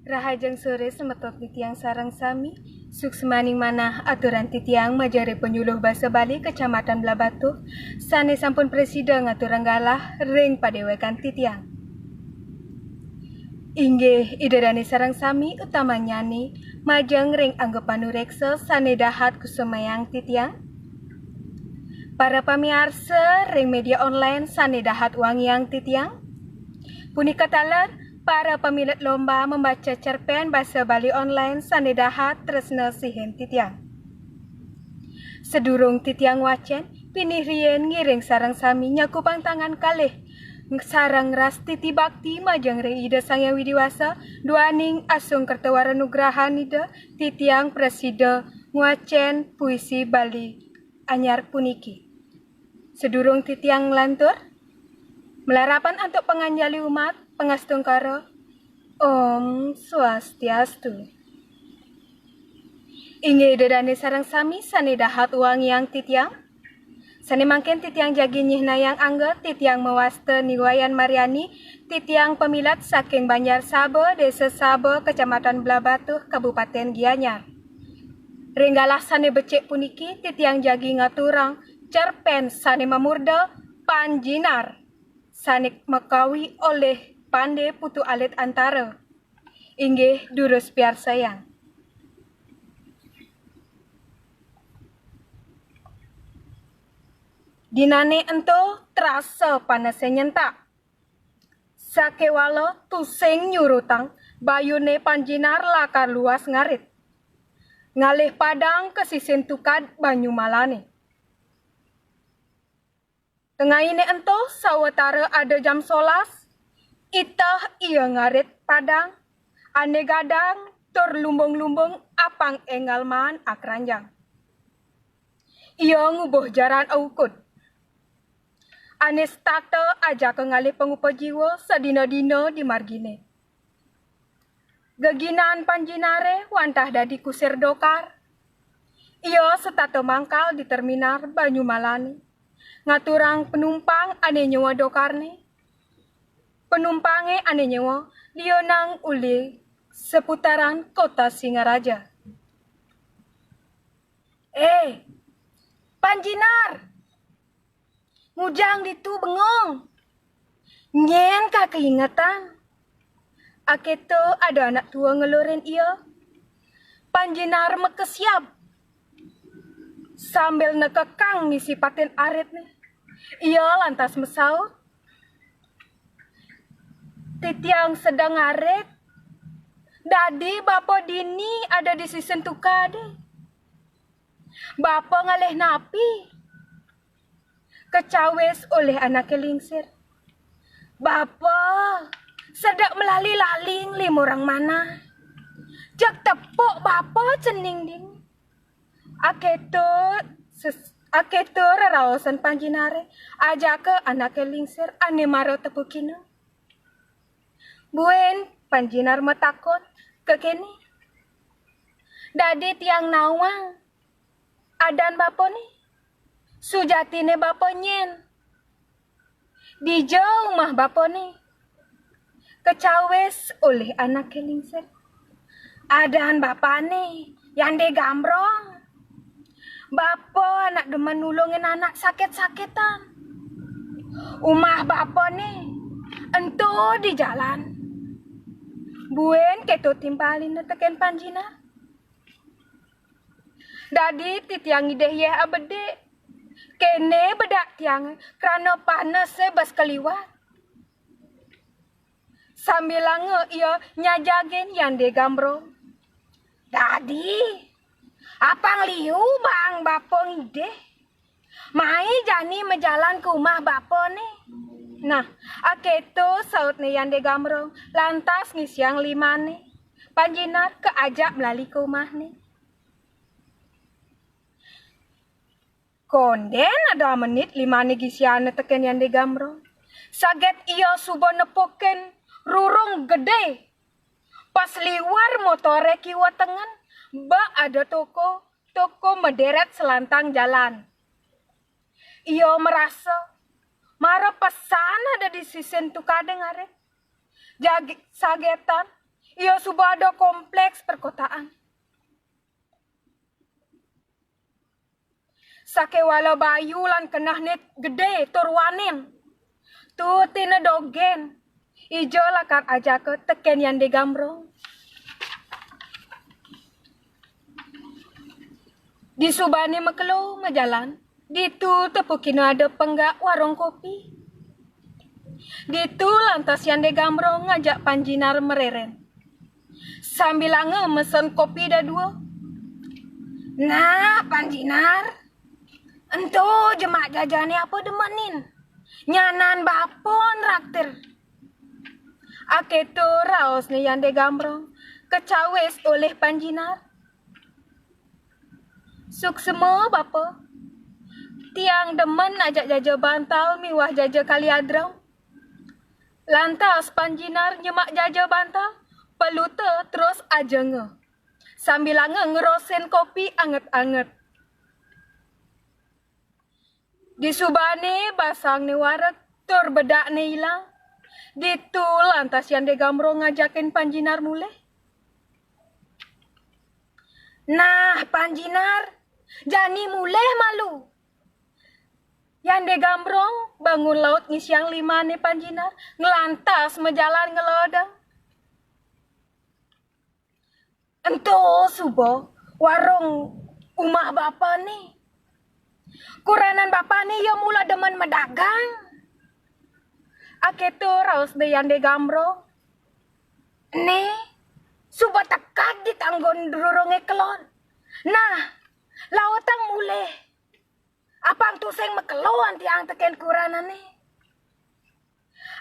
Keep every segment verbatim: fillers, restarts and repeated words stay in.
Rahajeng sore semeton titiang sareng sami. Suksmaning manah aturan titiang majeng ring panyuluh basa Bali Kecamatan Blahbatuh sane sampun prasida ngaturang galah ring padewekan titiang. Inggih, Ida Dane sareng sami, utamannyane majeng ring angga panureksa sane dahat kusumayang titiang. Para pamiarsa ring media online sane dahat wangiang titiang. Punika taler para pamilet lomba membaca cerpen basa Bali online sane dahat tresna sihin titiang. Sadurung titiang wacen, pinih riin ngiring sareng sami nyakupang tangan kalih sareng rastiti bakti majeng ring Ida Sang Hyang Widi Wasa, duaning asung kerta wara nugrahan Ida, titiang prasida ngwacen puisi Bali anyar puniki. Sadurung titiang nglantur, malarapan antuk panganjali umat, pangastungkara, Om Swastiastu. Inggih Ida Dane sareng sami sane dahat wangiang titiang. Sane mangkin titiang jagi nyihnayang angga, titiang mawasta Ni Wayan Mariani, titiang pamilet saking Banjar Saba, Desa Saba, Kecamatan Blahbatuh, Kabupaten Gianyar. Ring galah sane becik puniki, titiang jagi ngaturang cerpen sane mamurda Panjinar, sane makawi olih Pande Putu Alit Antara. Inggih durus piarsayang. Dinane ento trasa panase nyentak. Sakewala tusing nyurutang bayune Panjinar lakar luas ngarit. Ngalih padang ka sisin tukad Banyu Malane. Tengahine ento sawatara ada jam solas, iteh ia ngarit padang, ane gadang tur lumbung-lumbung apang enggal maan akranjang. Ia ngubuh jaran aukud. Ane setata ajaka ngalih pangupa jiwa sadina-dina di margine. Geginan Panjinare wantah dadi kusir dokar. Ia setata mangkal di terminal Banyu Malane, ngaturang penumpang ane nyewa dokarne. Penumpange ane nyewa liunang uli seputaran kota Singaraja. "Eh, Panjinar! Ngujang ditu bengong. Nyen ka keingetan?" Aketo ada anak tua ngelurin ia. Panjinar makesiab. Sambil nekekang ngisi patin aritne, ia lantas masaut, "Titiang sedeng arit. Dadi bapa dini ada di sisin tukade." "Bapa ngalih napi?" kecawis olih anake lingsir. "Bapa, sedek melali-lali nglimurang manah. Jeg tepuk bapa cening dini." Aketo ses-, aketo reraosan Panjinare, ajaka anake lingsir ane mara tepukina. "Buin," Panjinar matakon kekene, "dadi tiang nawang. Adan bapane? Sujatine bapa nyen? Dija umah bapane?" kecawis olih anake lingsir. "Adan bapane Yande Gambrong. Bapa anak demen nulungin anak sakit-sakitan. Umah bapane ento di jalan." Buin keto timbalina teken Panjinar. "Dadi titiang ngidih yeh abedik. Kene bedak tiange krana panase bes kaliwat." Sambilanga ia nyajagin Yande Gambrong. "Dadi, apang liu baang bapa ngidih. Mai jani majalan ka umah bapane." Nah, aketo sautne Yande Gambrong, lantas ngisiang limane. Panjinar kaajak melali ka umahne. Konden ada amenit limane gisiana teken Yande Gambrong. Saget ia suba nepukin rurung gede. Pas liwar motore kiwa tengen, ba ada toko, toko maderet selantang jalan. Ia marasa mara pesan ada di sisin tukade ngarit. Jagi-, sagetan, Ia suba ada kompleks perkotaan. Sakéwala bayu lan kenehné gedé tur wanin. Tutina dogén, ija lakar ajaka tekén Yandé Gambrong. Disubané makelo majalan, ditu tepukina ada penggak warung kopi. Ditu lantas Yandé Gambrong ngajak Panjinar mareren. Sambilanga mesen kopi dadua. "Nah, Panjinar, ento jemak jajané apa demenin. Nyanan bapa nraktir." Akéto raosné Yandé Gambrong, kacawis olih Panjinar. "Suksma, Bapa. Tiang demen ajak jaja bantal miwah jaja kaliadrong." Lantas Panjinar nyemak jaja bantal, peluta terus ajenga. Sambilanga ngerosin kopi anget-anget. Disubané basangné wareg tur bedakné ilang, ditu lantas Yandé Gambrong ngajakin Panjinar mulih. "Nah, Panjinar, jani mulih malu." Yandé Gambrong bangun laut ngisiang limané Panjinar, nglantas majalan ngeledang. Ento suba warung umah bapané. Kuranan bapané ia mula demen madagang. Akéto raosné Yandé Gambrong. Né, suba tekad di tanggun durungé kelod. Nah, lautang mulih. Apang tusing makelo tiang tekén kuranané.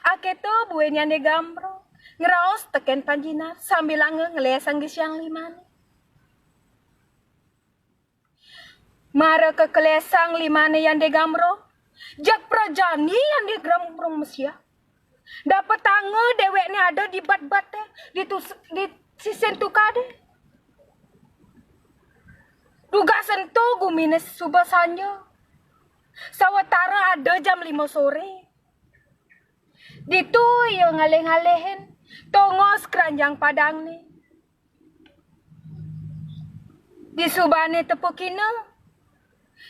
Akéto buin Yandé Gambrong ngraos tekén Panjinar sambilanga ngelesang ngisiang limané. Mara kakelesang limané Yandé Gambrong, jeg prajani Yandé Gambrong masiah. Dapetanga déwékné ada di batbaté, di tus-, di sisin tukadé. Dugas ento guminé suba sanja. Sawatara ada jam lima soré. Ditu ia ngalih-ngalihin tongos kranjang padangné. Disubané tepukina,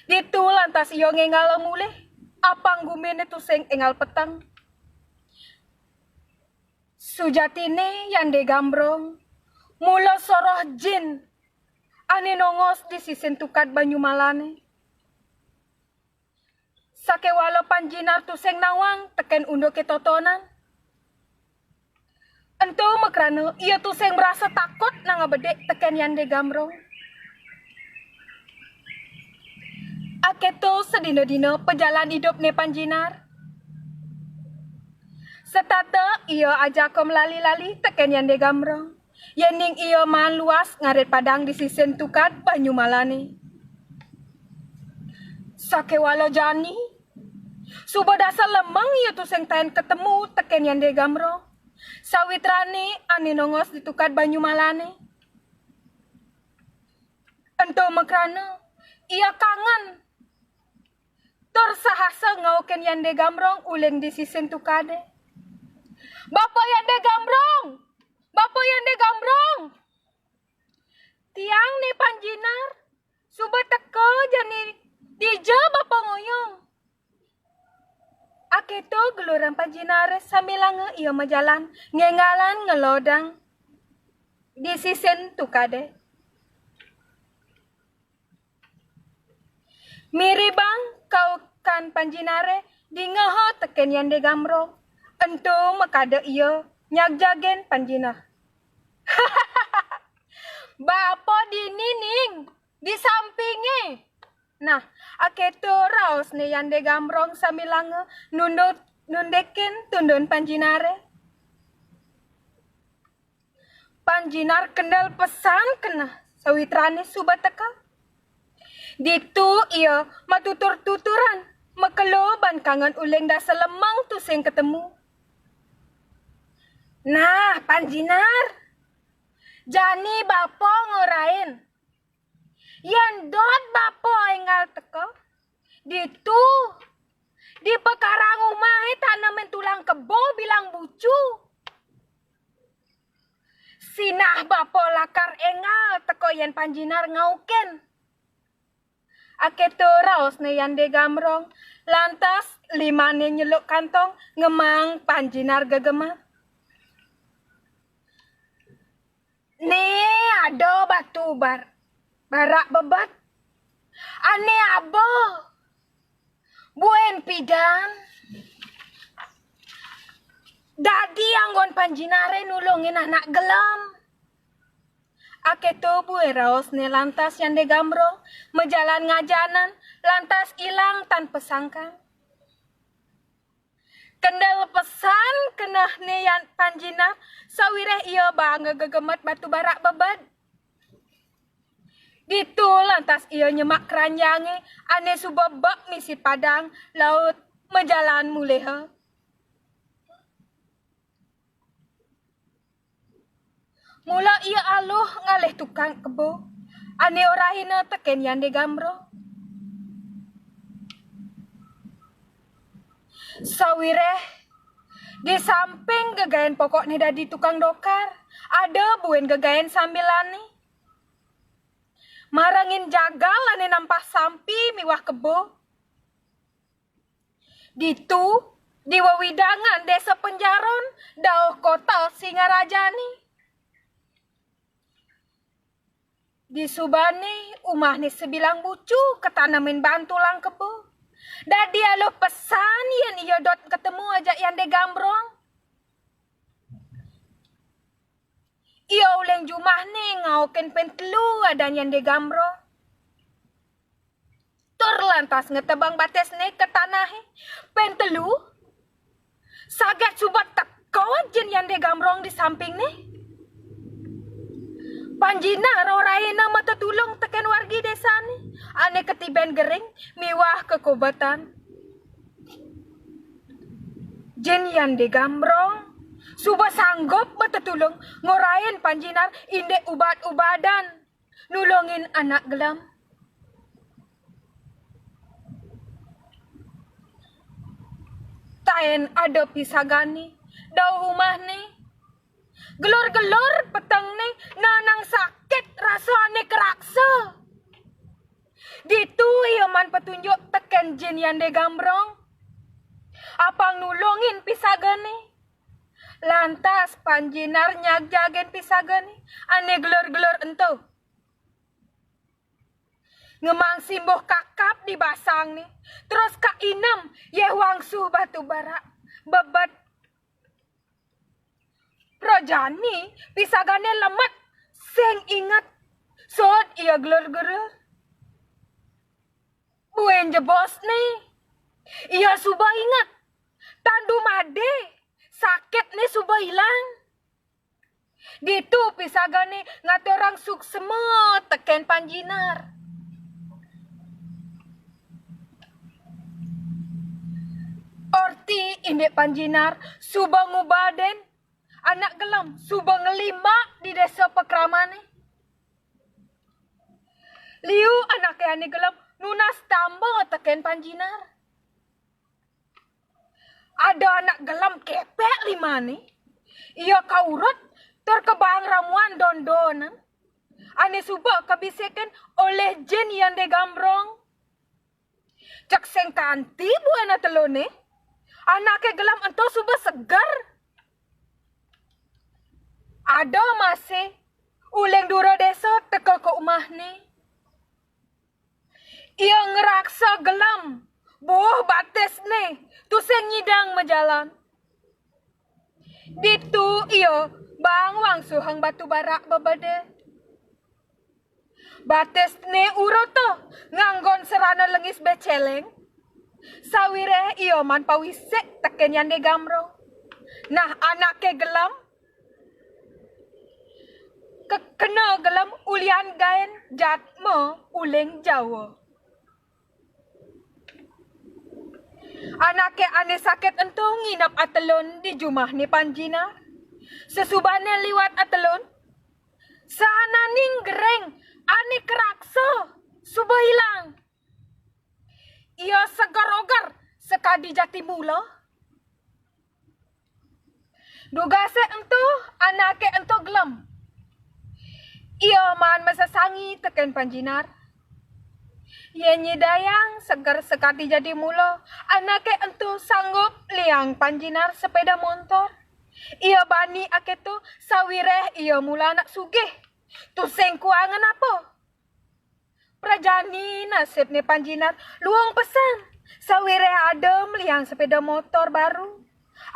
ditu lantas ia ngéngala mulih, apang guminé tusing énggal peteng. Sujatiné Yandé Gambrong mula soroh jin ané nongos di sisin tukad Banyumalané. Sakéwala Panjinar tusing nawang tekén unduké totonan. Ento makrana ia tusing marasa takut nang ngabedik tekén Yandé Gambrong. Akéto sadina-dina pajalan idupné Panjinar. Setata ia ajaka malali-lali tekén Yandé Gambrong. Yéning ia maan luas ngarit padang di sisin tukad Banyumalané. Sakéwala jani, suba dasa lemeng ia tusing taén katemu tekén Yandé Gambrong, sawitrané ané nongos di tukad Banyumalané. Ento makrana, ia kangen tur sahasa ngaukin Yandé Gambrong uling di sisin tukadé. "Bapa Yandé Gambrong! Bapa Yandé Gambrong! Tiang né Panjinar, suba teka jani dija Bapa ngoyong?" Akéto geluran Panjinaré sambilanga ia majalan ngénggalan ngelodang di sisin tukadé. Miribang kaukan Panjinaré dingeha tekén Yandé Gambrong, ento makada ia nyagjagin Panjinar. "Bapa dini, Ning, di sampingé." Nah, akéto raosné Yandé Gambrong sambilanga nundut-, nundikin tundun Panjinaré. Panjinar kendel pesan keneh sawitrané suba teka. Ditu ia matutur-tuturan, makelo ban kangen uling dasa lemeng tusing katemu. "Nah, Panjinar, jani Bapa ngorahin. Yén dot Bapa énggal teka, ditu, di pakarang umahé tanemin tulang kebo bilang bucu. Sinah bapa lakar énggal teka yén Panjinar ngaukin. Akéto raosné Yandé Gambrong, lantas limané nyeluk kantong ngemang Panjinar gegemet. Né ada batu bar-, barak bebet. Ané aba. Buin pidan. Dadi anggon Panjinaré nulungin anak gelem. Akéto buin raosné lantas Yandé Gambrong, majalan ngajanan, lantas ilang tan pasangkan. Kendel pesan kenehné Yan Panjinar, sawiréh ia baanga gegemet batu barak bebet. Ditu lantas ia nyemak keranjangé ané suba bek misi padang laut majalan muliha. Mula ia aluh ngalih tukang kebo ané orahina tekén Yandé Gambrong. Sawiréh di samping gegaén pokokné dadi tukang dokar, ada buin gegaén sambilané. Marengin jagal ané nampah sampi miwah kebo. Ditu, di wewidangan Désa Penjaron, dauh kota Singarajané. Disubané umahné sabilang bucu katanemin bantulang kebo. Dadi aluh pesan yén ia dot ketemu ajak Yandé Gambrong. Ia uling jumahné ngaukin pén telu adan Yandé Gambrong. Tur lantas ngetebang batisné ka tanahé. Pén telu, saget suba teka jin Yandé Gambrong di sampingné. Panjinar orahina matetulung tekén wargi désané ané katibén gering miwah kakobetan. Jin Yandé Gambrong suba sanggup matetulung ngorahin Panjinar indik ubad-ubadan nulungin anak gelem. Taén ada pisagané, dauh umahné. Gelur-gelur petengné nanang sakit rasa ané karaksa. Ditu ia maan patunjuk tekén Jin Yandé Gambrong. Apang nulungin pisagané. Lantas Panjinar nyagjagin pisagané ané gelur-gelur ento. Ngemang simbuh kakap di basangné, terus kainem yéh wangsuh batu barak, bebet. Prajani pisagané lemet, sing inget, sut ia gelur-gelur. Buin jebosné, ia suba inget, tan dumadé, sakitné suba ilang. Ditu pisagané ngaturang suksma tekén Panjinar. Orti indik Panjinar suba ngubadin anak gelem suba ngelimba di désa pakramané. Liu anaké ané gelem nunas tamba tekén Panjinar. Ada anak gelem kepek limané. Ia kaurut tur kabaang ramuan don-donan ané suba kabisikin olih Jin Yandé Gambrong. Cek sing kanti buin ateluné, anaké gelem ento suba seger. Ada masih uling dura désa teka ka umahné. Ia ngraksa gelem, buh batisné, tusing nyidang majalan. Ditu ia baang wangsuhang batu barak bebedé. Batisné uruta nganggon serana lengis bécéléng. Sawiréh ia maan pawisik tekén Yandé Gambrong. Nah, anaké gelem kekena gelem ulian gaén jadma uling Jawa. Anaké ané sakit ento nginep atelun di jumahné Panjinar. Sasubané liwat atelun, sahananing gering ané karaksa suba ilang. Ia seger-oger sakadi jati mula. Dugasé ento, anaké ento gelem. Maan masesangi teken Panjinar. Yen nyidayang seger sekadi jadi mula, anake ento sanggup liang Panjinar sepeda montor. Ia bani aketo sawireh ia mula anak sugih. Tusing kuangan apa? Prajani nasibne Panjinar luung pesan. Sawireh ada meliang sepeda motor baru.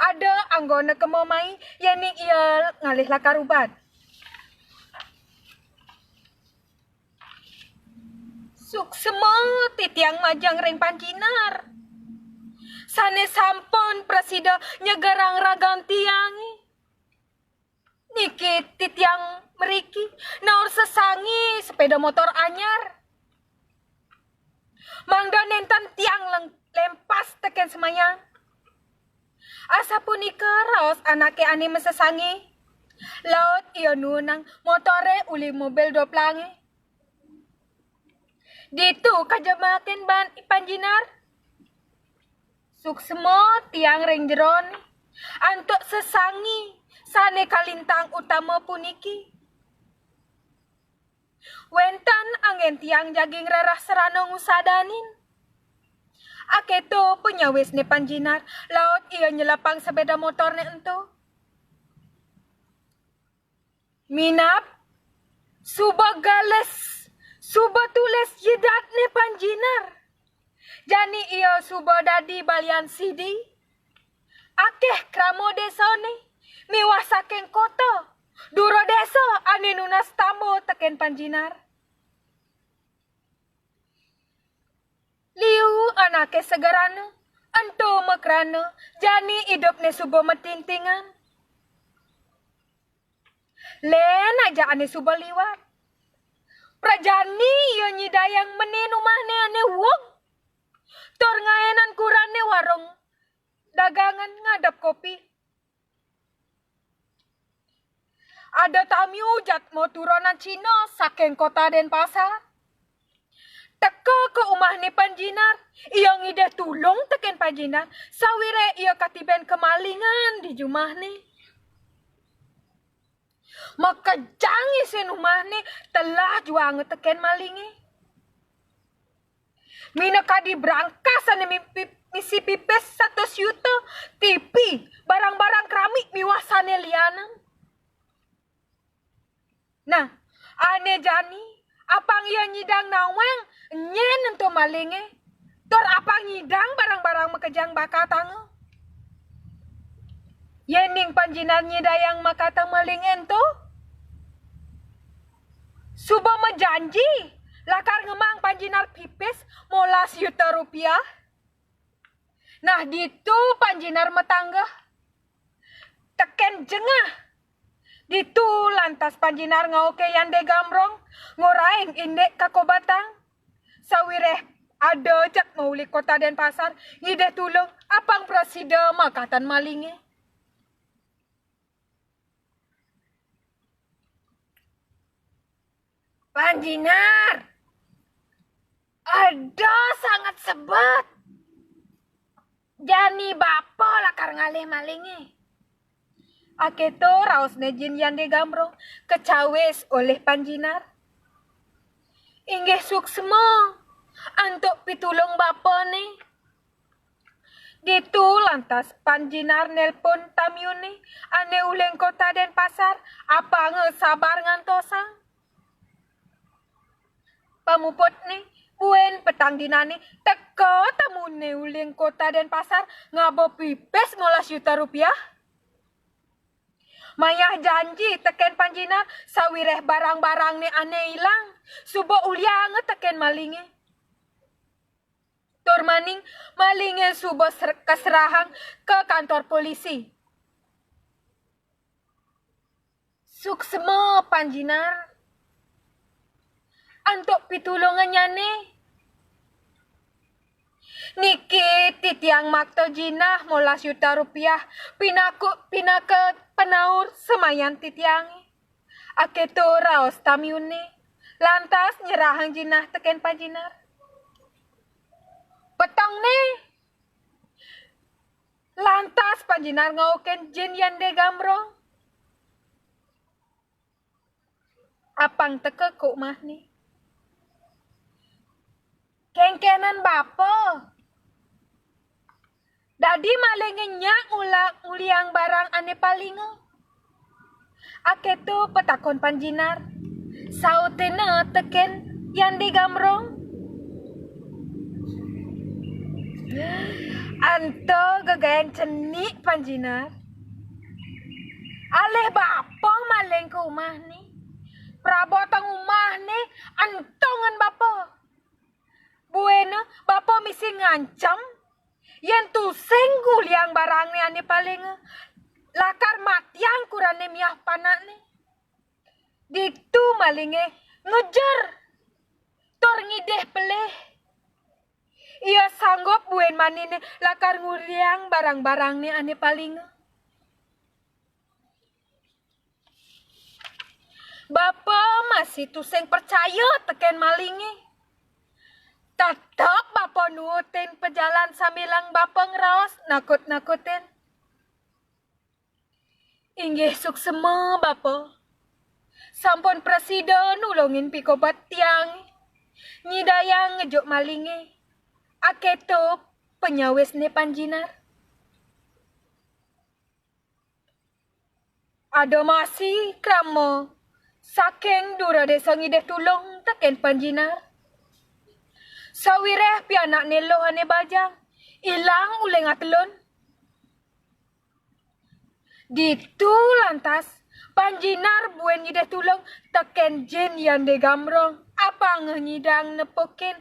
Ada anggona kema mai, yening ia ngalih lakar ubat. Suksma titiang majeng ring Panjinar. Sane sampun prasida nyegerang ragan tiange. Niki titiang mriki naur sesangi sepeda motor anyar. Mangda nenten tiang leng-, lempas teken semayang. Asapunika raos anake ane masesangi. Laut ia nuunang motore uli mobil doplange. Ditu kajemakin baan Panjinar. Suksma tiang ring jerone, antuk sesangi sane kalintang utama puniki. Wenten anggen tiang jagi ngrereh srana ngusadanin. Aketo panyawisne Panjinar, laut ia nyelepang sepeda motorne ento. Minab, suba gelis, suba tulis jidatne Panjinar. Jani ia suba dadi balian sidi. Akeh krama desane miwah saking kota, dura desa ane nunas tamba teken Panjinar. Liu anake segerana, ento makrana jani idupne suba matintingan. Len aja ane suba liwat. Prajani ia nyidayang menin umahne ane uug. Tur ngaenan kuranne warung dagangan ngadep kopi. Ada tamiu jadma turunan Cina saking kota Denpasar. Teka ka umahne Panjinar, ia ngidih tulung teken Panjinar, sawireh ia katiben kamalingan di jumahne. Makejang isin umahne telah juanga teken malinge. Minakadi brangkas ane mimpi-, misi pipis satus yuta, T V, barang-barang keramik miwah sane lianan. Nah, ane jani, apang ia nyidang nawang, nyen ento malinge, tur apang nyidang barang-barang makejang bakatanga. Yening Panjinar nyidayang makatang malinge ento, suba majanji lakar ngemang Panjinar pipis molas yuta rupiah. Nah, ditu Panjinar matanggeh. Teken jengah. Ditu lantas Panjinar ngauke Yande Gambrong, ngorahin indik kakobatang. Sawireh ada jadma uli kota Denpasar, ngidih tulung, apang prasida makatan malinge. Panjinar, ada sanget sebet. Jani bapa lakar ngalih malinge. Aketo raosne Jin Yande Gambrong, kacawis olih Panjinar. Inggih suksma, antuk pitulung bapane. Ditu lantas Panjinar nelpon tamiune ane uling kota Denpasar, apanga sabar ngantosang. Pamuputne, buin petang dinane, teka tamune uling kota Denpasar ngaba pipis molas yuta rupiah. Mayah janji teken Panjinar sawireh barang-barangne ane ilang, suba ulianga teken malinge. Tur maning malinge suba ser-, kaserahang ka kantor polisi. Suksma Panjinar antuk pitulungannyane. Niki titiang makta jinah molas yuta rupiah pinaku-, pinaka panaur semayan titiange. Aketo raos tamiune, lantas nyerahang jinah teken Panjinar. Petongne, lantas Panjinar ngaukin Jin Yande Gambrong. apang teka ka umahné. Kéngkénan bapa. Dadi malingé nyak ngula-, nguliang barang ané palinga. Akéto patakon Panjinar. Sauténa tekén Yandé Gambrong. Ento gegaén cenik Panjinar. Alih bapa maling ka umahné. Prabotang umahné, entungan bapa. Buina bapa misi ngancem, yén tusing nguliang barangné ané palinga, lakar matiang kurané miwah panakné. Ditu malingé ngejer tur ngidih pelih. Ia sanggup buin maniné lakar nguliang barang-barangné ané palinga. Bapa masih tusing percaya tekén malingé. Tetep bapa nuutin pajalan sambilang bapa ngraos nakut-nakutin. Inggih suksma, Bapa. Sampun prasida nulungin pikobet tiang. Nyidayang ngejuk malingé. Akéto panyawisné Panjinar. Ada masih krama saking dura désa ngidih tulung tekén Panjinar. Sawiréh pianakné eluh ané bajang, ilang uling atelun. Ditu lantas, Panjinar buin ngidih tulung tekén Jin Yandé Gambrong, apanga nyidang nepukin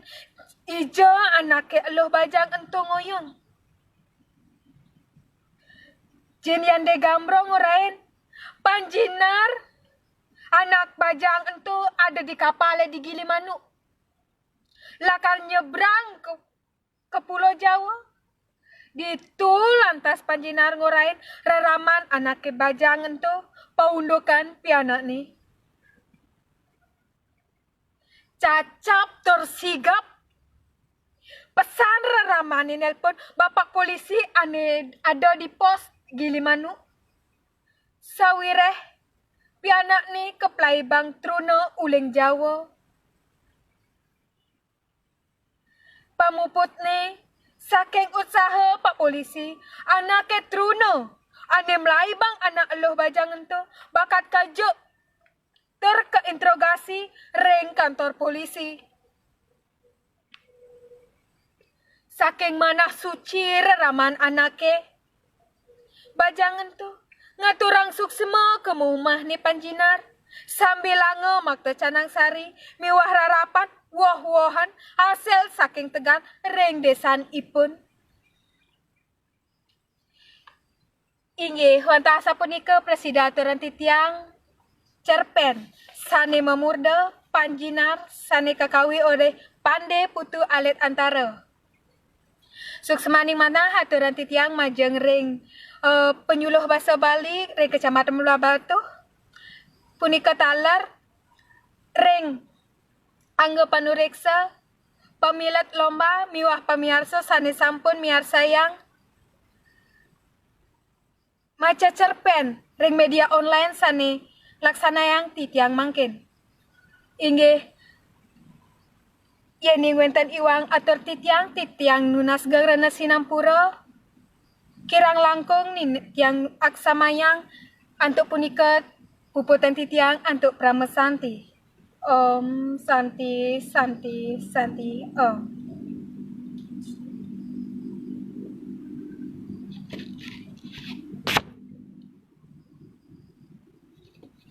ija anaké eluh bajang ento ngoyong. Jin Yandé Gambrong ngorahin, Panjinar, anak bajang ento ada di kapalé di Gilimanuk. Lakar nyebrang ka ka Pulo Jawa. Ditu lantas Panjinar ngorahin raraman anaké bajang ento, paundukan pianakné. Cacap tur sigap. Pesan raramané nélpon bapak polisi ané ada di pos Gilimanuk. Sawiréh pianakné kaplaibang truna uling Jawa. Pamuputné, saking usaha Pak Polisi, anaké truna ané mlaibang anak eluh bajang ento bakat kajuk tur kainterogasi ring kantor polisi. Saking manah suci raraman anaké, bajang ento ngaturang suksma ka maumahné Panjinar, sambilanga makta canang sari miwah rarapan woh-wohan hasil saking tegal ring désanipun. Inggih, wantah sapunika prasida aturan titiang cerpén sané mamurda Panjinar sané kakawi olih Pandé Putu Alit Antara. Suksmaning manah aturan titiang majeng ring, eh, penyuluh basa Bali ring Kecamatan Blahbatuh. Punika taler ring angga panuréksa, pamilet lomba miwah pamiarsa sané sampun miarsayang maca cerpén ring média online sané laksanayang titiang mangkin. Inggih, yéning wénten iwang atur titiang, titiang nunas geng rena sinampura, kirang langkung nin-, tiang aksamayang antuk punika puputang titiang antuk parama santi. Om Santi, Santi, Santi, Om.